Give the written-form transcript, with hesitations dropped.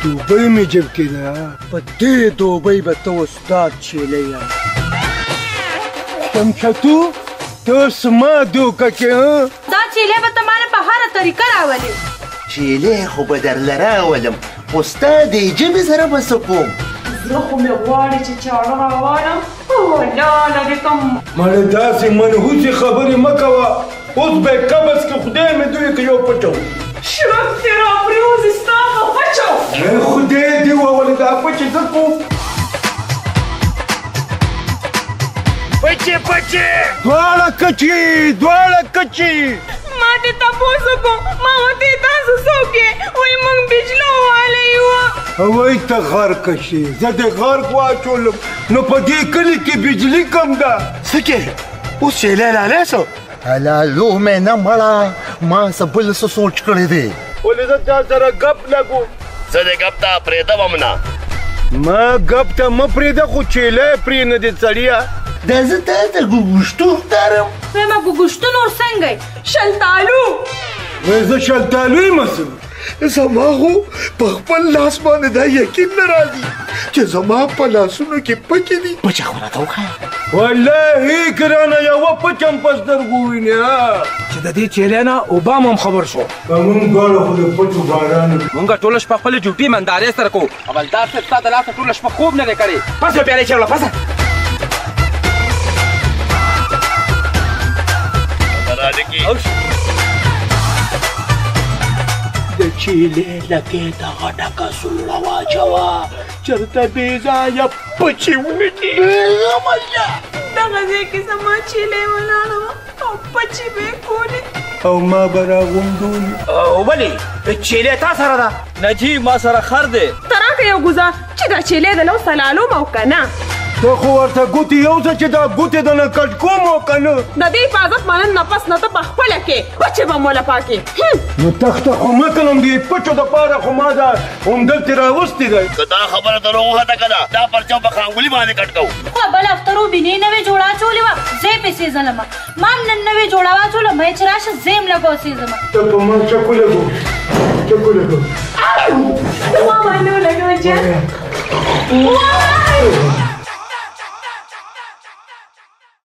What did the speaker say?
دوبۍ مې جیب کې ده. په دې دوبۍ به ته استاد چیلی یم. شمشتو ته زما دوکه کې؟ دا چیلی به ته ماله په هره طریقه راولې. چیلی خو به درله راولم، خو ستا دې ژبې سره به څه کوم؟ زړه خو مې غواړي چې چاړه راوالم ولاله دې کوم. مړه داسې منحوسې خبرې مه کوه، اوس به یې قبض کې خدای مې دوی کې یو پچو. شرم دې راپرېوځي ستا په پچو. خدای دې وولې دا پچې زه کوم. پچې پچې دواړه کچې، دواړه کچې. ما دې تپوس وکړو، ما ورته تاسو څوک یې؟ وایي موږ بجلو والی یو. وایي ته غرق شې، زه دې غرق واچولم، نو په دې کلي کې بجلي کم ده. څه کې اوس چیلی لالی سو؟ حلالو مې نه مړه، ما څه بل څه سوچ کړی دی. ولې زه تا سره ګپ لګوم؟ زه دې ګپ ته پرېږدم هم نه. ما ګپ ته مه پرېږده، خو چیلی پرې نه دې سړیه. دا زه تا ته ګوګوشتو ښکارم. وایم ګوګوشتو نور څنګه یې؟ شلتالو. وایي زه شلتالو یم. څه زما خو په خپل لاس باندې دا یقین نه راځي چې زما په لاسونو کې پچې دي. پچه خو راته وښیه. والله ګرانه یوه پچه هم په سترګو وینې. چې د دې چیلی نه اوباما هم خبر شو. موږ دواړه خو د پچو باران. موږ ټوله شپه خپلې ډیوټي مندارې سره کوو. حوالدار صاحب ستا د لاسه ټوله شپه خوب نه دی کړی. پس یو پیالې چای وړه، پسه. د چیلې لکې ته غټه کڅوړه واچوه، چېرته بې ځایه پچې ونه کړي. دغه ځای کې زما چیلې ولاړه وه او پچې به یې کولې. او ما به راغونډولې. ولې چیلې تا سره ده؟ نه جي، ما سره خر دی. ته راکړه یو ګوزار چې دا چیلې د لو سلالوم او که نه. ته خو ورته ګوتې یو څه چې دا ګوتې د نه کټ کوم او که نه. د دې حفاظت منن نه پس نه ته په خپله کې پچې به مو له پاکې. نو تخته خو مه کړم، دې پچو دپاره خو ما دا همدلتې راوستې دی. که دا خبره دروغ وخته که نه، دا پرچه په خانګولي باندې کټ کوو. خو بل هفته روبینې نوې جوړه اچولې وه، زه یې پسې ځلمه. ما هم نن نوې جوړه واچوله، ما یې چې راشه زه یې هم لږ وسېځمه. ته په ما چکو لګو، چکو لګو. ما باندې ولګوه جان. وای.